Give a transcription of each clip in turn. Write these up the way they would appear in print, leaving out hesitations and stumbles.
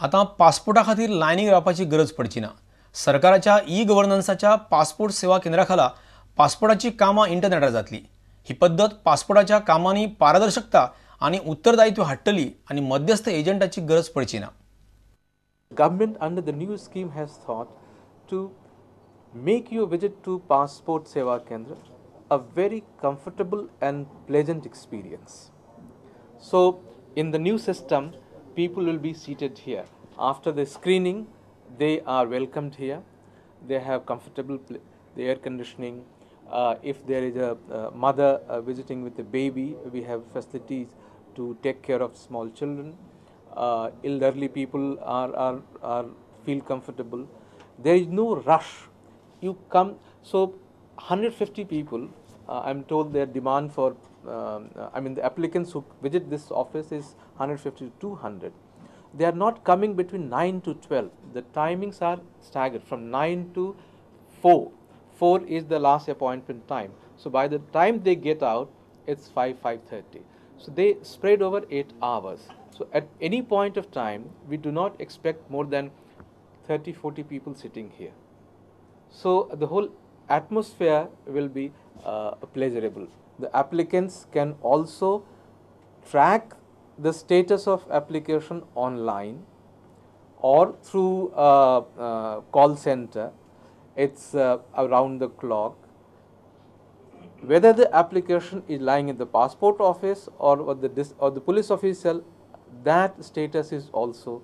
आतां पासपोर्टा खातीर लायनीक रावपाची गरज पडची ना. सरकाराच्या ई गव्हर्नन्साच्या पासपोर्ट सेवा केंद्रा खाला पासपोर्टाची कामां इंटरनेटार जातली. ही पद्दत पासपोर्टाच्या कामांनी पारदर्शकता आनी उत्तरदायित्व हाडटली आनी मध्यस्थ एजंटाची गरज पडची ना. Government under the new scheme has thought to make your visit to Passport Seva Kendra a very comfortable and pleasant experience. So in the new system, people will be seated here. After the screening, they are welcomed here. They have comfortable the air conditioning. If there is a mother visiting with a baby, we have facilities to take care of small children. Elderly people are feel comfortable. There is no rush. You come, so 150 people, I'm told their demand for, the applicants who visit this office is 150 to 200. They are not coming between 9 to 12. The timings are staggered from 9 to 4. 4 is the last appointment time. So by the time they get out, it's 5:30. So they spread over 8 hours. So at any point of time, we do not expect more than 30-40 people sitting here. So the whole atmosphere will be pleasurable. The applicants can also track the status of application online or through call center. It's around the clock. Whether the application is lying in the passport office or the police official, that status is also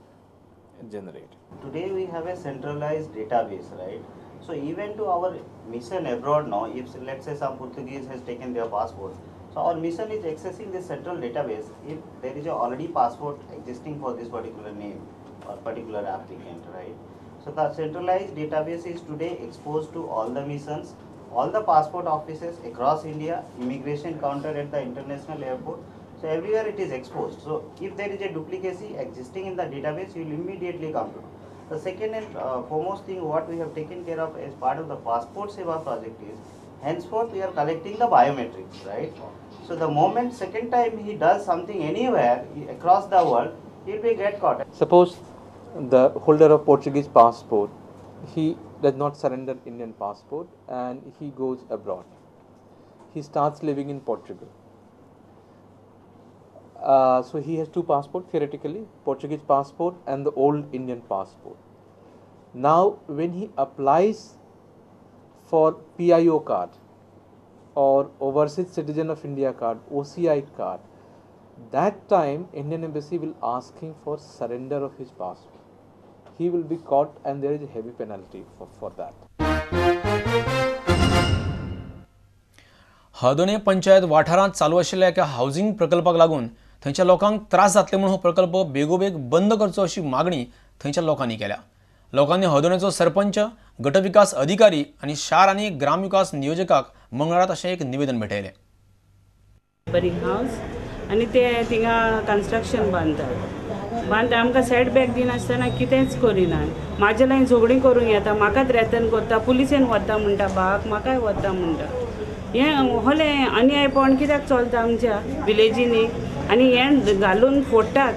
generated. Today we have a centralized database, right? So even to our mission abroad now, if let's say some Portuguese has taken their passport, so our mission is accessing this central database. If there is a already passport existing for this particular name or particular applicant, right? So the centralized database is today exposed to all the missions, all the passport offices across India, immigration counter at the international airport. So everywhere it is exposed. So if there is a duplicacy existing in the database, you will immediately come to know. The second and foremost thing what we have taken care of as part of the Passport Seva project is, henceforth we are collecting the biometrics, right? So the moment second time he does something anywhere across the world, he will be get caught. Suppose the holder of Portuguese passport, he does not surrender Indian passport and he goes abroad. He starts living in Portugal. So he has two passports theoretically, Portuguese passport and the old Indian passport. Now when he applies for PIO card or Overseas Citizen of India card, OCI card, that time Indian Embassy will ask him for surrender of his passport. He will be caught and there is a heavy penalty for that. Haldona panchayat वाठारांत चालू आशिल्ल्या एका housing प्रकल्पाक लागून थंयच्या लोकांक त्रास जातले म्हणून हो प्रकल्प बेगोबेग बंद करचो अशी मागणी थंयच्या लोकांनी केल्या. लोकांनी हळदोणेचो सरपंच, गटविकास अधिकारी आनी शार आनी ग्रामविकास नियोजकाक मंगळारा तशें एक निवेदन भेटयलें. हावस आनी ते थिंगा कन्स्ट्रक्शन बांदतात बांदता आमकां सेटबॅक दिनासतना कितेंच करिनात. म्हाजे लागीं झगडीं करूंक येता, म्हाका थ्रेटन करता, पुलिसेन वता म्हणटा, बाक म्हाकाय वता म्हणटा. हें होलें अन्यायपण कित्याक चलता आमच्या विलेजींनी? आनी हें घालून फोडटात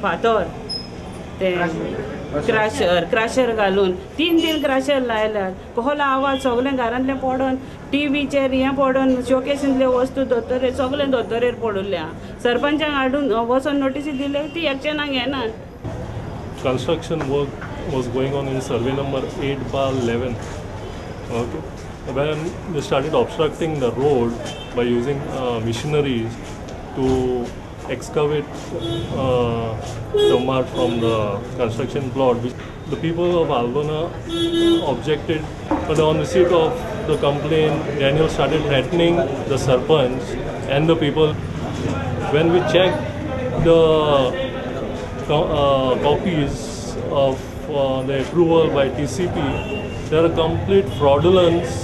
फातर, ते क्रॅशर घालून 3 क्रॅशर लायल्यात. कसलो आवाज सगळें घरांतलें पडोन, टीव्हीचेर हें पडोन, शोकेसींतल्यो वस्तू दोतोरेर सगळें दोतोरेर पडिल्लें आहा. सरपंचांक हाडून वचोन नोटीसी दिल्यो, ती एक्शनाक घेनात. Construction work was going on in survey number 8/11. Okay. When they started obstructing the road by using machineries to excavate the mud from the construction plot, which the people of Aldona objected, but on receipt of the complaint, Daniel started threatening the sarpanch and the people. When we checked the copies of the approval by TCP, there are complete fraudulence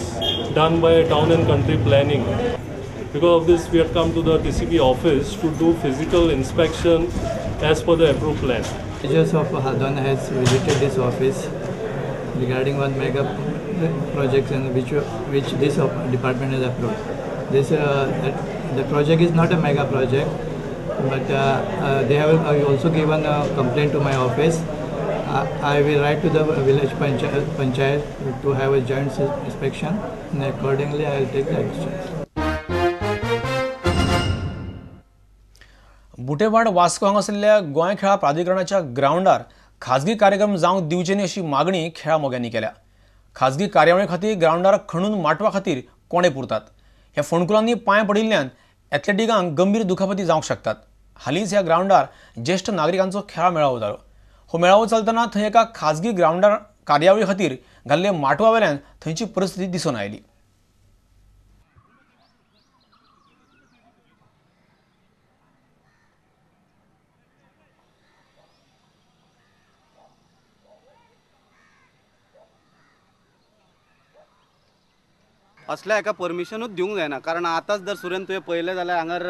done by town and country planning. Because of this, we had come to the TCP office to do physical inspection as per the approved plan. Villagers of Haldona has visited this office regarding one mega project and which this department has approved. This the project is not a mega project, but they have also given a complaint to my office I will write to the village panchayat to have a joint inspection, and accordingly I will take the action. Butewad Vasco हांगासरल्या गोंय खेळां प्राधिकरणाच्या ग्रावंडार खाजगी कार्यक्रम जावंक दिवचे न्ही अशी मागणी खेळां मोग्यांनी केल्या. खाजगी कार्यावळी खातीर ग्रावंडार खणून माटवा खातीर कोंडे पुरतात. ह्या फोंडकुलांनी पांय पडिल्ल्यान एथलेटिकांक गंभीर दुखापती जावंक शकतात. हालींच ह्या ग्रावंडार ज्येश्ठ नागरिकांचो खेळां मेळावो जालो. हो मेळावो चलतना थंय एका खाजगी ग्रावंडार कार्यावळी खातीर घाल्ले माटवा वेल्यान थंयची परिस्थिती दिसून आयली. असल्या एका परमिशनूच दिवंक जायना, कारण आतांच जर सुरेन तुवें पळयलें जाल्यार हांगार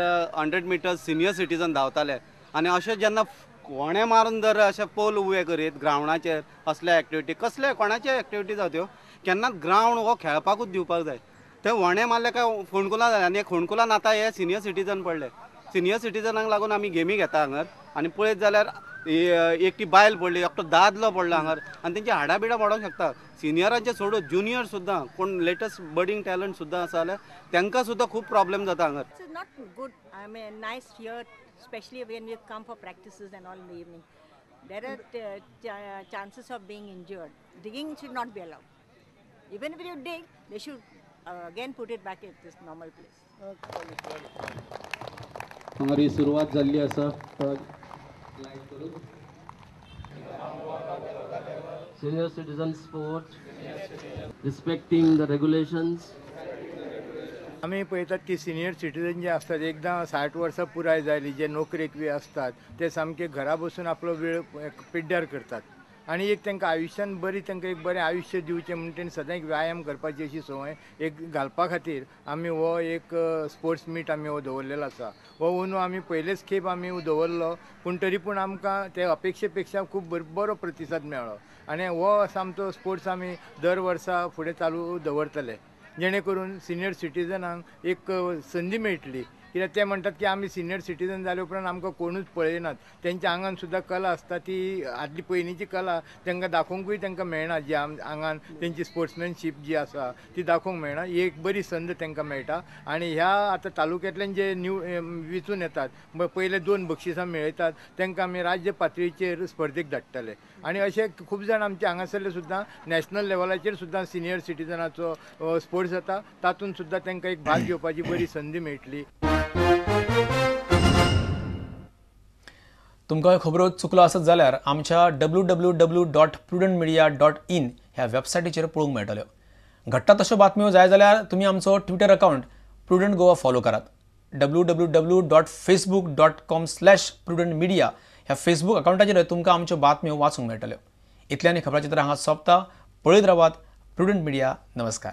100 मिटर्स सिनियर सिटीजन धांवताले आनी अशें जेन्ना कोणें मारून जर अशें पोल उबे करीत ग्रावंडाचेर असल्या एक्टिविटी कसले कोणाचे एक्टिविटी जावं त्यो केन्नाच ग्रावंड हो खेळपाकूच दिवपाक जाय. ते वणे मारले काय फोंडकुलां जालें आनी फोंडकुलान आतां हे सिनियर सिटीजन पडले. सिनियर सिटीजनांक लागून आमी गेमी घेता हांगार आनी पळयत जाल्यार एकटी बायल पडली, एकटो दादलो पडलो हांगार आनी तेंची हाडां बिडां पडोंक शकता. सिनियरांचे सोडून ज्युनियर सुद्दां कोण लेटस्ट बडींग टॅलंट सुद्दां आसा जाल्यार तांकां सुद्दां खूब प्रॉब्लेम जाता हांगार. It's not good. I mean, nice here, especially when we come for practices and all in the evening. There are chances of being injured. Digging should not be allowed. Even if you dig, they should again put it back at this normal place. हमारी सुरुवात जाल्ली आसा. Senior citizen sports, respecting the regulations. आमी पळयतात की senior citizen जे आसतात एकदां 60 वर्सां पुराय जाली जे नोकरेक बी आसतात ते सामके घरा बसून आपलो वेळ पिड्ड्यार करतात आनी एक तांकां आयुश्यान बरी तांकां एक बरें आयुश्य दिवचें म्हूण तेणी सदांच एक व्यायाम करपाची अशी संवय एक घालपा खातीर आमी हो एक स्पोर्ट्स मीट आमी हो दवरलेलो आसा. हो अंदू आमी पयलेच खेप आमी दवरलो, पूण तरी पूण आमकां ते अपेक्षे पेक्षा खूब बरो प्रतिसाद मेळ्ळो आनी हो असो आमचो स्पोर्ट्स आमी दर वर्सा फुडें चालू दवरतले, जेणे करून सिनियर सिटीजनांक एक संदी मेळटली. कित्याक ते म्हणटात की आमी सिनियर सिटीजन जाले उपरांत आमकां कोणूच पळयनात, तेंच्या आंगान सुद्दां कला आसता ती आदली पयलींची कला तांकां दाखोवंकूय तांकां मेळना, जी आंगान तेंची स्पोर्ट्समॅनशीप जी आसा ती दाखोवंक मेळना. ही एक बरी संद तांकां मेळटा आनी ह्या आतां तालुक्यांतल्यान जे न्यू वेंचून येतात पयले 2 बक्षिसां मेळयतात तांकां आमी राज्य पातळीचेर स्पर्धेक धाडटले आनी अशे खूब जाण आमचे हांगासरले सुद्दां नॅशनल लेवलाचेर सुद्दां सिनियर सिटीजनाचो स्पोर्ट्स जाता तातूंत सुद्दां तांकां एक भाग घेवपाची बरी संदी मेळटली. तुमकां खबरो चुकलो आसत जाल्यार आमच्या www.prudentmedia.in ह्या वेबसायटीचेर पळोवंक मेळटल्यो. घडटा तश्यो बातम्यो जाय जाल्यार तुमी आमचो Twitter account prudent Goa follow करात. www.facebook.com/prudentmedia ह्या फेसबूक अकाउंटाचेर तुमकां आमच्यो बातम्यो वाचूंक मेळटल्यो. इतल्यान खबराचित्र हांगा सोंपता. पळयत रावात प्रुडंट मिडिया. नमस्कार.